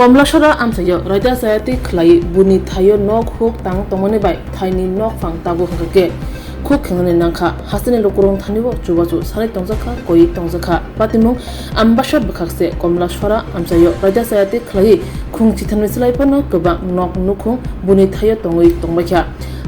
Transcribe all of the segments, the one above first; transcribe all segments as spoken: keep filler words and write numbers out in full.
Komlasora amchaio raida chayatwi khlaiwi buni thaio nok huk tang tongmani bai thaini nokphang tabuk hwnkha khe khuk khengnani nangkha. Hasteni lukurok thanibo chubachu sanwi tongjakha, koiwi tongjakha. Patimung Ambasa bwkhakse Komlasora amchaio raida chayatwi khlaiwi khung chithamni slai phano kwbang nok nukhung buni thaio tongwi tongbaikha.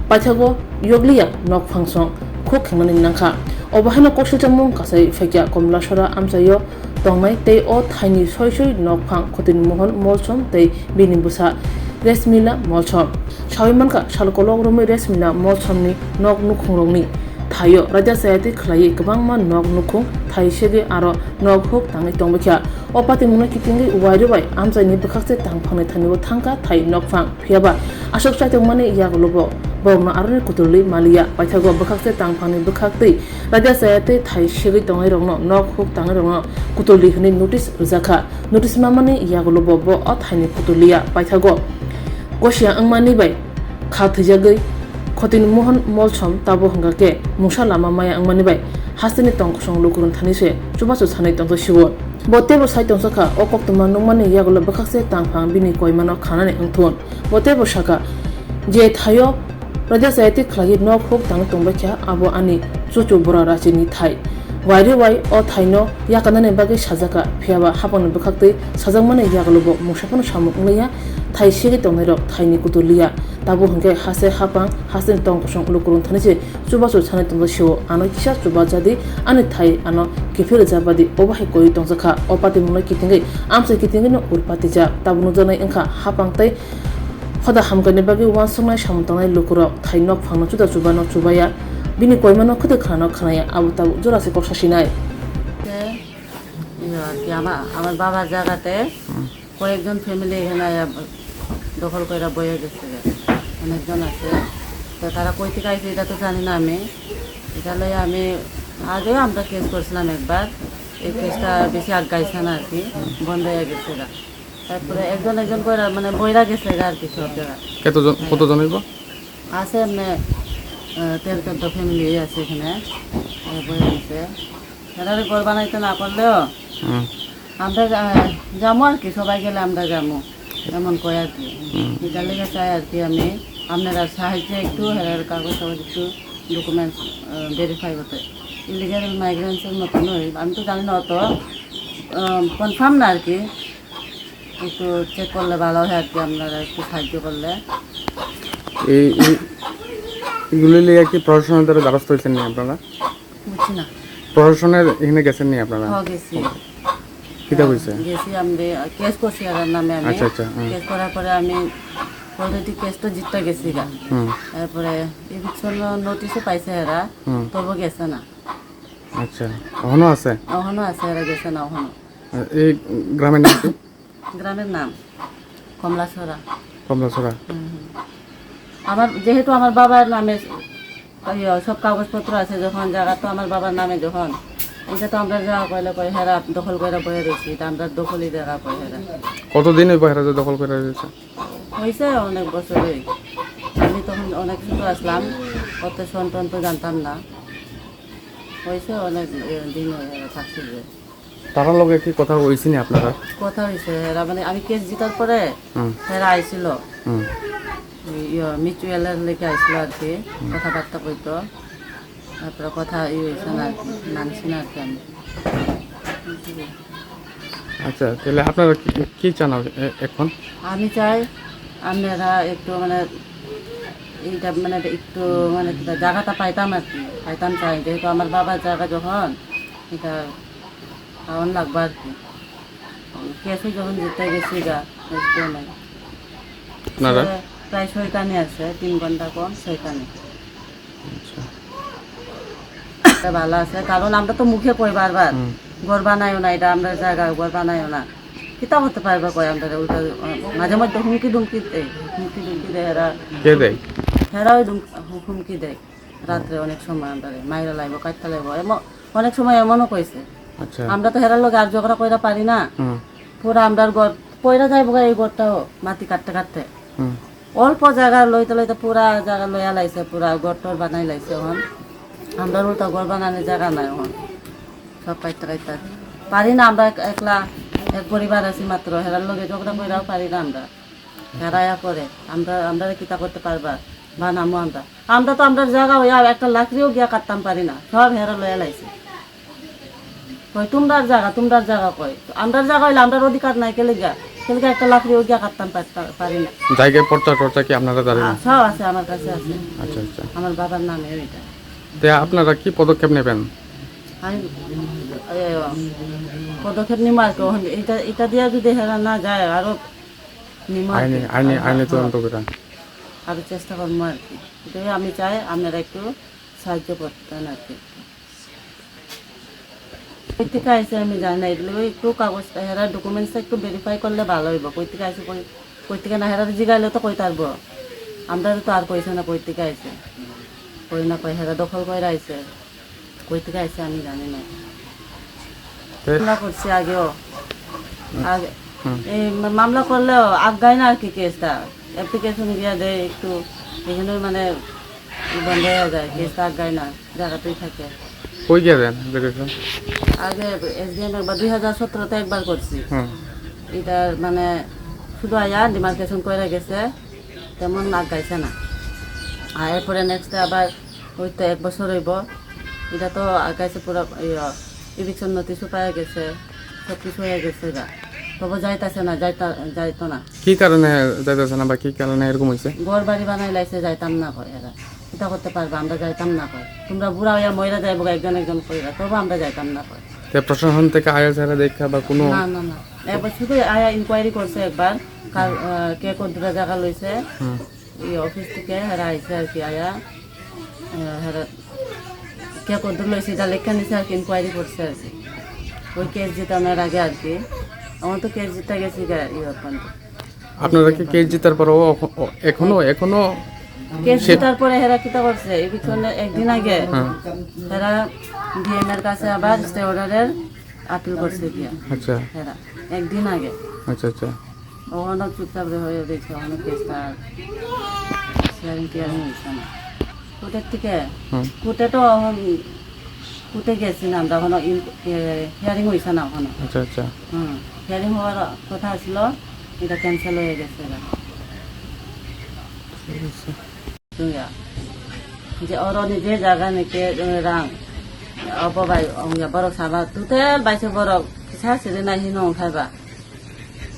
Paithago yokliya nokphang song khuk khengnani nangkha. Obo haino koksilchamung kasai phaikha Komlasora amchaio tongnai tei o thaini soi soi nokphang Khotini Mohon Molsom tei bini bwsa Resmila Molsom. Sawi mankha, sal kolok romwi Resmila Molsomni nok nukhungrokni thaio raida chayatwi khlaiwi kwbangma nok nukhung thai segwi aro nok huk tangwi tongbaikha. O patimungno kitingwi wairwi bai amchaini bwkhakse tangphangni thanio thangkha thai nokphang. Phiyaba aswk chaitokmani yagulo bo borokno aroni kutulwi maliya. Paithago bwkhakse tangphangni bwkhaktwi raida chayatwi thai segwi tongnairokno nok huk tangnairokno kutuldi hwnwi notice rwjakha. Notice mamani yagulo bo, bo o thaini kutulliya. Paithago gosiya wngmani bai kha thwijagwi Khotini Mohon Molsom tabo hwnkha khe mungsa lama maya wngmani bai hasteni tong kosong lukurok thani se chubachu sanwi tongsa sio. Bo teibo sai tongsa kha, o koktwma nukmani yagulo bwkhakse tangphang bini koimano khanani wngthun. Bo teibo sakha, je thaio raida chayatwi khlaiwi nok huk tangwi tongbaikha, abo ani chuchu bora rachini thai. Wairwi wai o thaino yakarnani bagwi sajakha, phiyaba hapangni bwkhaktwi sajakmani yagulo bo mungsa phano samung wngliya, thai segwi tongnairok thaini kutulliya. Tabuk hwnkhe haste hapang, hasteni tong kosong lukurok thani se chubachu sanwi tongsa sio, ano kisa chuba jadi ani thai ano kiphil rwjak badi obo hai koiwi tongjakha. O patimungno kitingwi amchai kitingwino ur patijak. Tabuk nukjaknai wngkha hapang tei hoda hamkhaini bagwi uansuknai samung tangnai lukurok thai nokphangno chuda chubano chubaya, bini koimano khwtwi khanano khanaya, abo tabuk jora se kok sasinai. Te, iyo, ar ki ama-, amar babar jagate কয়েকজন ফ্যামিলি এখানে আয়া দখল করে বয়ে গেছে, অনেকজন আছে। তো তারা কই থেকে আইছে এটা তো জানি না আমি। এটা লইয়া আমি আগেও আমরা কেস করছিলাম একবার, এই কেসটা বেশি আগাইছে না আর কি, বন্ধ হয়ে গেছে গা। তারপরে একজন একজন করে মানে বইরা গেছে গা আর কি সব জায়গা। কতজন, কতজন হইব? আছে এমনি, আহ, তেরো চোদ্দ ফ্যামিলি আছে এখানে, আহ, বয়ে গেছে। এরারে ঘর বানাইতে না পারলেও হুম। আমরা যা-, যামু আর কি, সবাই গেলে আমরা যামু, এমন কয় আর কি। হুম। এটার লেগে চাই আর কি আমি আপনারা সাহায্যে একটু হেরার কাগজ টাগজ একটু ডকুমেন্টস ভেরিফাই করতে। ইলিগাল মাইগ্রেন্টসের মতন ওই, আমি তো জানি না অত, কনফার্ম না আর কি, একটু চেক করলে ভালো হয় আর কি, আপনারা একটু সাহায্য করলে। এই, এই, এগুলি নিয়ে কি প্রশাসনের দ্বারা দ্বারস্থ হয়েছেন নি আপনারা? বুঝছি না। প্রশাসনের এখানে গেছেন নি আপনারা? হ্যাঁ, গেছি। কিতা হ্যাঁ, হইছে? গেছি, আমি কেস করছি এরার নামে আমি। আচ্ছা, আচ্ছা, হুম। কেস করার পরে আমি অলরেডি কেস তো জিততে গেছি গা। হুম। এরপরে এভিকশন নোটিশও পাইছে এরা, হুম। তবু গেছে না। আচ্ছা, অখনো আছে? অখনো আছে, এরা গেছে না অখনো। এই গ্রামের নাম কি? গ্রামের নাম কমলাছড়া। কমলাছড়া। হুম, হুম। আমার, যেহেতু আমার বাবার নামে, ইয়ে, সব কাগজপত্র আছে, যখন জায়গা তো আমার বাবার নামে, যখন এটা তো আমরা জায়গা কইলে কই হেরা দখল করে বয়ে রয়েছি, এটা আমরা দখলই জায়গা কই হেরা। কতদিন ওই হেরা দখল করে রয়েছে? হয়েছে অনেক বছরই। আমি তখন অনেক ছোট আসলাম, অত সন টন তো জানতাম না। হয়েছে অনেক, এ, দিন হয়ে গেল থাকছি যে। তারার লগে কি কথা হয়েছে নি আপনারা? কথা হয়েছে, এরা মানে আমি কেস জিতার পরে হুম। এরা আইছিল। হুম। ওই, ইয়ে, মিউচুয়ালের লেগে আইছিল আর কি, হুম। কথাবার্তা কইতো। তারপরে কথা ইয়ে হয়েছে না আর কি, মানছি না আর কি আমি। আচ্ছা, তাহলে আপনারা কি, কি চান আর এ-, এখন? আমি চাই আপনারা একটু মানে এইটা মানে একটু মানে কি জায়গাটা পাইতাম আর কি, পাইতাম চাই, যেহেতু আমার বাবার জায়গা যখন এটা পাওয়ান লাগবে আর কি। কেসে যখন জিতে গেছি গা, বুঝতে নাই। আপনারা? সে প্রায় ছয়খানি আছে, তিন ঘন্টা কম ছয়খানি। আচ্ছা। এটা ভালো আছে, কারণ আমরা তো মুখে কই বারবার, হুম। "ঘর বানাইও না, এটা আমরা জায়গা, ঘর বানাইও না।" কিতা করতে পারবে কয় আমরা, উল্টা, আহ, মাঝে মধ্যে হুমকি ধুমকি দেয়, হুমকি ধুমকি দেয় এরা। কে দেয়? এরাও ধুম-, হু-, হুমকি দেয়। রাত্রে অনেক সময় আমরা মাইরা লাইব, কাটতে লাইব, এমন অনেক সময় এমনও কইছে। আচ্ছা। আমরা তো হেরার লগে আর ঝগড়া কইরা পারি না। হুম। পুরা আমরার ঘর পইরা যাইব গা এই ঘরটাও মাটি কাটতে কাটতে। হুম। অল্প জায়গা লইতে লইতে পুরা জায়গা লইয়া লাইছে, পুরা ঘর টর বানাই লাইছে এখন। আমরা উল্টা ঘর বানানোর জায়গা নাই এখন। সব কাটতে কাটতে পারি না আমরা এক-, একলা। এক পরিবার আছে মাত্র, হেরার লগে ঝগড়া কইরাও পারি না আমরা। হেরা ইয়া করে, আমরা, আমরা কিতা করতে পারবা? বানামো আমরা। আমরা তো আমরার জাগা হইয়া একটা লাকড়িও গিয়া কাটতাম পারি না, সব হেরা লইয়া লাইছে। কই, "তোমরার জাগা, তোমরার জাগা" কই। তো আমরার জাগা হইলে আমরার অধিকার নাই, কেলে গিয়া? কেলে গিয়া একটা লাকড়িও গিয়া কাটতাম পার-, পার-, পারি না। জায়গায় পর্চা টর্চা কি আপনারা জানেন? আ, সব আছে, আমার কাছে আছে। আচ্ছা, আচ্ছা। আমার বাবার নামে ওইটা। তে আপনারা কি পদক্ষেপ নেবেন? আমি, এ, পদক্ষেপ নিমো আর কি। ওখান, এটা, এটা দিয়ে যদি হেরা না যায়, আরো নিমো আর কি। আইনি, আইনি, আরো, আইনি হ্যাঁ, তদন্ত করে। আরো চেষ্টা করবো আর কি। এটাই আমি চাই, আপনারা একটু সাহায্য করতেন আর কি। কই থেকে আইছে আমি জানি না, এগুলো একটু কাগজ, হেরা documents টা একটু verify করলে ভালো হইব। কই থেকে আইছে, কই, কই থেকে না, হেরা জিগাইলে তো কই তারবো। আমরা তো আর কইছে না কই থেকে আইছে, কই না কই হেরা দখল করে আইছে, কই থেকে আইছে আমি জানি না। তে- মামলা করছি আগেও। আগে, হুম। এই মা-, মামলা করলেও আগায় না আর কি কেসটা। অ্যাপ্লিকেশন গিয়া দেয় একটু, এখানে মানে বন্ধ হয়ে যায়, কেসটা আগায় না, জায়গাতেই থাকে। কই গিয়া দেন অ্যাপ্লিকেশন? আগে এসডিএম একবার দুই হাজার সতেরোতে একবার করছি। হুম। এটা মানে শুধু আয়া ডিমার্কেশন করে গেছে, তেমন আগাইছে না। আর এরপরে নেক্সটে আবার ওই তো এক বছর হইব, এটা তো আগাইছে পুরো, ইয়ে, ইভিকশন নোটিশও পাওয়া গেছে, সব কিছু হয়ে গেছে গা। তবু যাইতাছে না, যাইতা-, যাইতো না। কি কারণে যাইতাছে না বা কি কারণে এরকম হইছে? ঘর বাড়ি বানাই লাইছে, যাইতাম না কয় এরা। এটা করতে পারবা, আমরা যাইতাম না কয়। তোমরা বুড়া হইয়া মইরা যাইবো গা একজন একজন কইরা, তবু আমরা যাইতাম না কয়। তে প্রশাসন থেকে আয়া যারা দেখা বা কোনো না, না, না। একবার শুধু আয়া ইনকোয়ারি করছে একবার, কার, আহ, কে কত দূরে জায়গা লইছে। হুম। এই অফিস থেকে হেরা আইছে আর কি, আয়া, আহ, হেরা কে কত দূর লইছে এটা লেখা নিছে আর কি, ইনকোয়ারি করছে আর কি। ওই কেস জিতানোর আগে আর কি। আমার তো কেস জিতা গেছি গা, ইয়ে, ওখান থেকে। আপনারা কি কেস জিতার পরেও অখ-, অ-, এখনো, এখনো কেস সে- জিতার পরে হেরা কিতা করছে? এই পিছনে একদিন আগে হ্যাঁ। হেরা ডিএম এর কাছে আবার স্টে অর্ডারের আপিল করছে গিয়া। আচ্ছা। হেরা একদিন আগে। আচ্ছা, আচ্ছা। ওখানে চুপচাপ হয়ে রয়েছে, ওখানে কেসটা শেয়ারিং টিয়ারিং হয়েছে না। কোর্টের থেকে, হুম। কোর্টে তো এখন কোর্টে গেছি না আমরা, ওখানে ইন-, এ, হিয়ারিং হয়েছে না ওখানে। আচ্ছা, আচ্ছা। হুম, হিয়ারিং হওয়ার কথা ছিল, এটা ক্যান্সেল হয়ে গেছে এবার। ঠিক আছে। Tungya. Je oro ni je jaga ni ke, eh, rang. Obo bai ongya borok sama total baisa borok kisa siri nai hino ongkhai ba.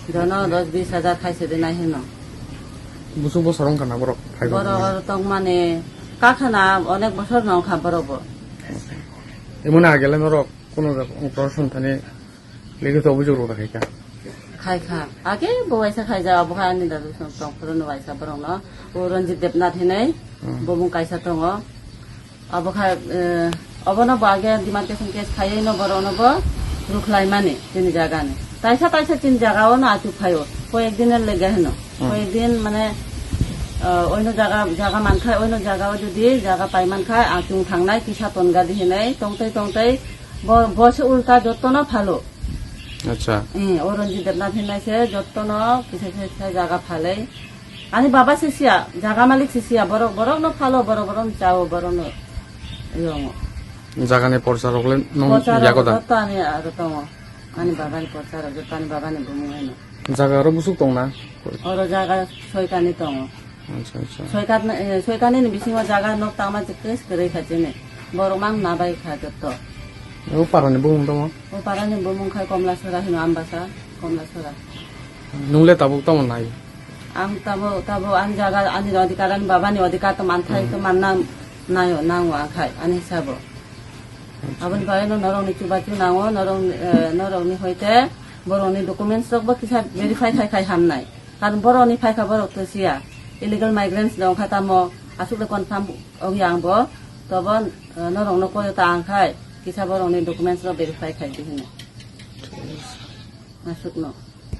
Jono dos bis hajar khai siri nai hino. Busuk bosor wngkha na borok phai ba? Borok oro tongmani kakhana onek bosor no wngkha borok bo. Emoni agele norok kono jaga proshon thani Ligi to obhijog rok khai kha. Khai kha. Age bo waisa khai ja, abo kha ani dadu song tong phuru no waisa borok no. O Ranjit Debnath hinai, hmm, bo mung kaisa tongo. Abo kha, eh, obo no bo age demarcation case khai no borok no bo rukhlai mani chini jaga ni. Taisa taisa chini jaga o no achuk khai o. Koyek din er lega hino. Hmm. Koyek din mane, eh, oino jaga, jaga man khai, oino jaga o jodi jaga pai man khai, achung thangnai kisa ton gadi hinai, tongtai tongtai, Bo, bo se ulta jotono phalo. Acha. Eh, o Ranjit Debnath hinai se jotono kisa kisa kisa jaga phalai. Ani baba se siya, jaga malik se siya, borok, borok no phalo, borok, borok no chao, borok no yongo. Jaga ni porsa rok le nong yago da? Joto ani aro tongo. Ani baba ni porsa rok, joto ani baba ni bumung haino. Jaga aro busuk tong na? Oro jaga soitani tongo. Acha, acha. Soikat, eh, soikani ni bisingo jaga nok tangma je case kwrwi kha chini. Borok mang na bai kha jotto. O parani bumung tamo? O parani bumung khai Komla Sora hino Ambasa, Komla Sora. Nungle tabuk tamo nai? Ang tabo, tabo ang jaga ani odhikar, ani baba ni odhikar to manthai to manna nayo, nango ang khai, ani hisabo. Aboni bagwi no norokni chubachu nango, norok, eh, norokni hoite borokni documents rokbo kisa verify khai khai hamnai. Karon borokni phaikha borok to siya. Illegal migrants de wngkha tamo, aswk de confirm wngya ang bo. Tobo, eh, norokno koi ta ang khai, kisa borokni documents rok verify khai di hwnwi. Aswkno.